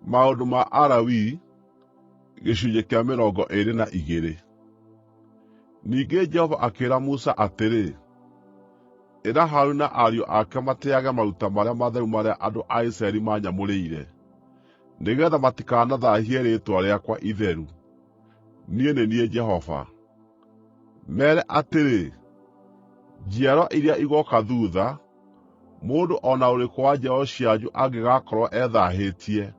Maũndũ ma Alawii gĩcunjĩ kĩa 22. Ningĩ Jehova akĩĩra Musa atĩrĩ, “Ĩra Harũni na ariũ ake matĩĩage maruta marĩa matheru marĩa andũ a Isiraeli manyamũrĩire, nĩgeetha matikanathaahie rĩĩtwa rĩakwa itheru. Niĩ nĩ niĩ Jehova. Meere atĩrĩ, ‘Njiarwa iria igooka thuutha, mũndũ o na ũrĩkũ wa njiaro cianyu angĩgakorwo ethaahĩtie,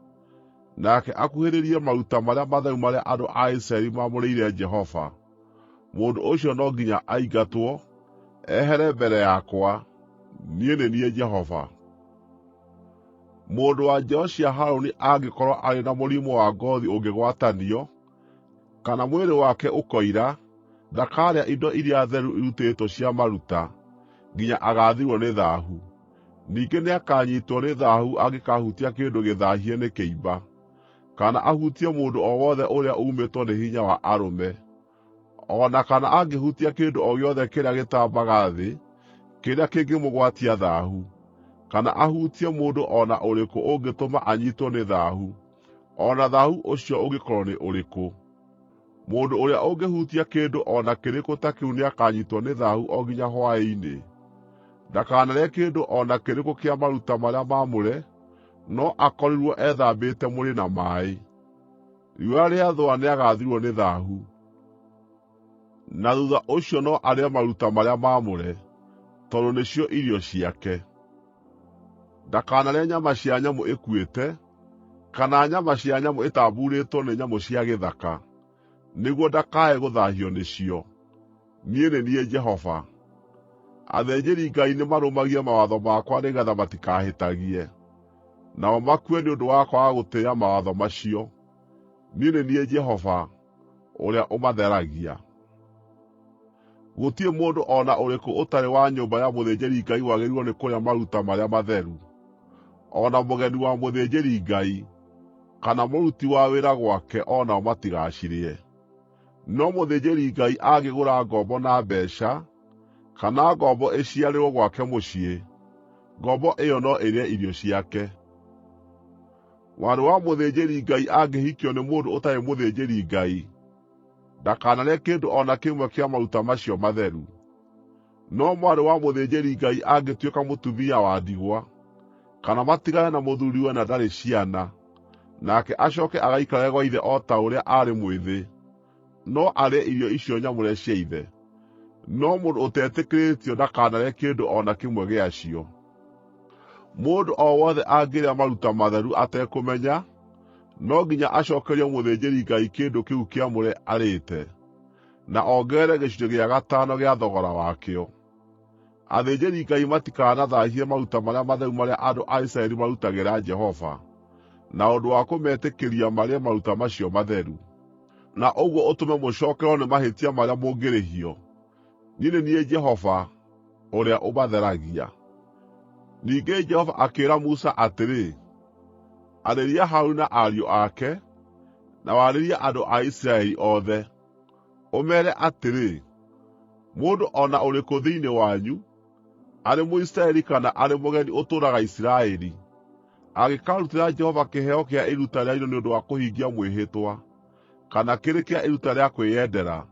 nake akuhĩrĩrie maruta marĩa matheru marĩa andũ a Isiraeli maamũrĩire Jehova, mũndũ ũcio no nginya aingatwo, ehere mbere yakwa. Niĩ nĩ niĩ Jehova. Mũndũ wa njiaro cia Harũni angĩkorwo arĩ na mũrimũ wa ngoothi ũngĩgwatanio, kana mwĩrĩ wake ũkoira, ndakaarĩa indo iria theru irutĩtwo cia maruta, nginya agaathirwo nĩ thaahu. Ningĩ nĩakanyiitwo nĩ thaahu angĩkahutia kĩndũ gĩthaahie nĩ kĩimba, kana ahutie mũndũ o wothe ũrĩa uumĩtwo nĩ hinya wa arũme, o na kana angĩhutia kĩndũ o gĩothe kĩrĩa gĩtambaga thĩ kĩrĩa kĩngĩmũgwatia thaahu, kana ahutie mũndũ o na ũrĩkũ ũngĩtũma anyiitwo nĩ thaahu, o na thaahu ũcio ũngĩkorwo nĩ ũrĩkũ. Mũndũ ũrĩa ũngĩhutia kĩndũ o na kĩrĩkũ ta kĩu nĩakanyiitwo nĩ thaahu o nginya hwaĩ-inĩ. Ndakanarĩe kĩndũ o na kĩrĩkũ kĩa maruta marĩa maamũre, no akorirwo ethambĩte mwĩrĩ na maaĩ. Riũa rĩathũa nĩagathirwo nĩ thaahu, na thuutha ũcio no arĩe maruta marĩa maamũre, tondũ nĩcio irio ciake. Ndakanarĩe nyama cia nyamũ ĩkuĩte, kana nyama cia nyamũ ĩtambuurĩtwo nĩ nyamũ cia gĩthaka, nĩguo ndakae gũthaahio nĩcio. Niĩ nĩ niĩ Jehova. Athĩnjĩri-Ngai nĩmarũmagie mawatho makwa nĩgeetha matikahĩtagie, nao makue nĩ ũndũ wa kwaga gũtĩĩa mawatho macio. Niĩ nĩ niĩ Jehova, ũrĩa ũmatheragia. Gũtirĩ mũndũ o na ũrĩkũ ũtarĩ wa nyũmba ya mũthĩnjĩri-Ngai wagĩrĩirwo nĩ kũrĩa maruta marĩa matheru, o na mũgeni wa mũthĩnjĩri-Ngai, kana mũruti wa wĩra gwake o nao matigacirĩe. No mũthĩnjĩri-Ngai angĩgũra ngombo na mbeeca, kana ngombo ĩciarĩrwo gwake mũciĩ, ngombo ĩyo no ĩrĩe irio ciake. Mwarĩ wa mũthĩnjĩri-Ngai angĩhikio nĩ mũndũ ũtarĩ mũthĩnjĩri-Ngai, ndakanarĩe kĩndũ o na kĩmwe kĩa maruta macio matheru. No mwarĩ wa mũthĩnjĩri-Ngai angĩtuĩka mũtumia wa ndigwa, kana matigane na mũthuuriwe na ndarĩ ciana, nake acooke agaikarage gwa ithe o ta ũrĩa aarĩ mwĩthĩ, no arĩe irio icio nyamũre cia ithe. No mũndũ ũtetĩkĩrĩtio ndakanarĩe kĩndũ o na kĩmwe gĩacio. Mũndũ o wothe angĩrĩa maruta matheru atekũmenya, no nginya acookerie mũthĩnjĩri-Ngai kĩndũ kĩu kĩamũre arĩĩte, na ongerere gĩcunjĩ gĩa gatano gĩa thogora wakĩo. Athĩnjĩri-Ngai matikanathaahie maruta marĩa matheru marĩa andũ a Isiraeli marutagĩra Jehova, na ũndũ wa kũmetĩkĩria marĩe maruta macio matheru, na ũguo ũtũme mũcookererwo nĩ mahĩtia marĩa mũngĩrĩhio. Niĩ nĩ niĩ Jehova, ũrĩa ũmatheragia. Ningĩ Jehova akĩĩra Musa atĩrĩ, “Arĩria Harũni na ariũ ake, na warĩrie andũ a Isiraeli othe, ũmeere atĩrĩ: ‘Mũndũ o na ũrĩkũ thĩinĩ wanyu, arĩ Mũisiraeli kana arĩ mũgeni ũtũũraga Isiraeli, angĩkaarutĩra Jehova kĩheo kĩa iruta rĩa njino nĩ ũndũ wa kũhingia mwĩhĩtwa, kana kĩrĩ kĩa iruta rĩa kwĩyendera,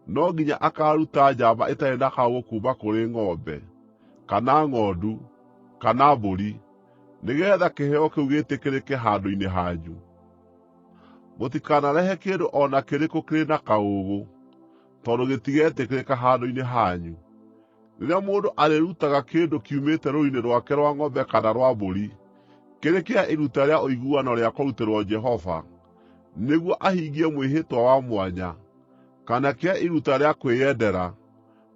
no nginya akaaruta njamba ĩtarĩ na kaũũgũ kuuma kũrĩ ng'ombe, kana ng'ondu, kana mbũri, nĩgeetha kĩheo kĩu gĩĩtĩkĩrĩke handũ-inĩ hanyu. Mũtikanarehe kĩndũ o na kĩrĩkũ kĩrĩ na kaũũgũ, tondũ gĩtigetĩkĩrĩka handũ-inĩ hanyu. Rĩrĩa mũndũ arĩrutaga kĩndũ kiumĩte rũũru-inĩ rwake rwa ng'ombe kana rwa mbũri, kĩrĩ kĩa iruta rĩa ũiguano rĩa kũrutĩrwo Jehova, nĩguo ahingie mwĩhĩtwa wa mwanya, kana kĩa iruta rĩa kwĩyendera,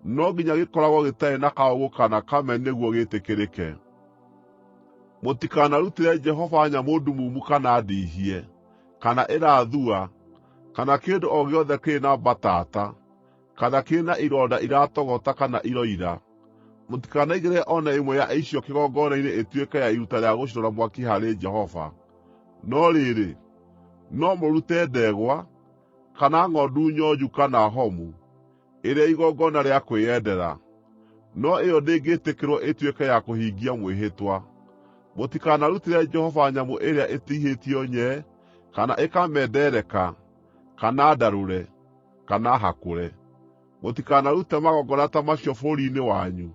no nginya gĩkoragwo gĩtarĩ na kaũũgũ kana kameni nĩguo gĩĩtĩkĩrĩke. Mũtikanarutĩre Jehova nyamũ ndumumu kana ndihie, kana ĩrathua, kana kĩndũ o gĩothe kĩrĩ na mbatata, kana kĩrĩ na ironda iratogota kana iroira. Mũtikanaigĩrĩre o na ĩmwe ya icio kĩgongona-inĩ ĩtuĩke ya iruta rĩa gũcinwo na mwaki harĩ Jehova. No rĩrĩ, no mũrute ndegwa, kana ng'ondu nyonju kana homu, ĩrĩ ya igongona rĩa kwĩyendera, no ĩyo ndĩngĩtĩkĩrwo ĩtuĩke ya kũhingia mwĩhĩtwa. Mũtikanarutĩre Jehova nyamũ ĩrĩa ĩtihĩtio nyee, kana ĩkamendereka, kana ndarũre, kana hakũre. Mũtikanarute magongona ta macio bũrũri-inĩ wanyu,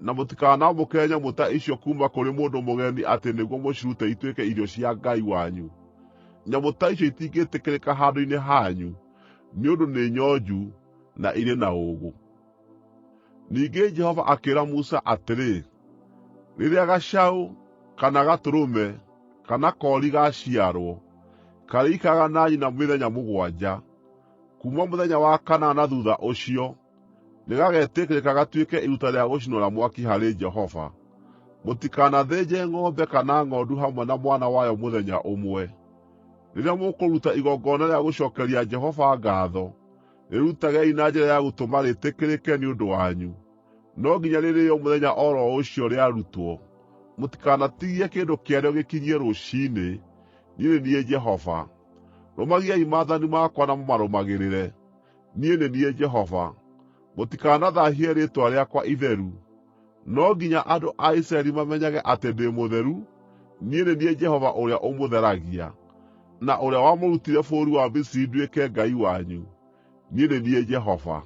na mũtikanamũkĩre nyamũ ta icio kuuma kũrĩ mũndũ mũgeni atĩ nĩguo mũcirute ituĩke irio cia Ngai wanyu. Nyamũ ta icio itingĩtĩkĩrĩka handũ-inĩ hanyu, nĩ ũndũ nĩ nyonju na irĩ na ũũgũ. Ningĩ Jehova akĩĩra Musa atĩrĩ, “Rĩrĩa gacaũ, kana gatũrũme, kana koori gaaciarwo, karĩikaraga na nyina mĩthenya mũgwanja. Kuuma mũthenya wa kanana na thuutha ũcio, nĩgagetĩkĩrĩka gatuĩke iruta rĩa gũcinwo na mwaki harĩ Jehova. Mũtikanathĩnje ng'ombe kana ng'ondu hamwe na mwana wayo mũthenya ũmwe. Rĩrĩa mũkũruta igongona rĩa gũcookeria Jehova ngaatho, rĩrutagei na njĩra ya gũtũma rĩtĩkĩrĩke nĩ ũndũ wanyu. No nginya rĩrĩĩo mũthenya o ro ũcio rĩarutwo; mũtikanatigie kĩndũ kĩarĩo gĩkinyie rũciinĩ. Niĩ nĩ niĩ Jehova. Rũmagiai maathani makwa na mũmarũmagĩrĩre. Niĩ nĩ niĩ Jehova. Mũtikanathaahie rĩĩtwa rĩakwa itheru. No nginya andũ a Isiraeli mamenyage atĩ ndĩ mũtheru. Niĩ nĩ niĩ Jehova ũrĩa ũmũtheragia, na ũrĩa wamũrutire bũrũri wa Misiri nduĩke Ngai wanyu. Niĩ nĩ niĩ Jehova.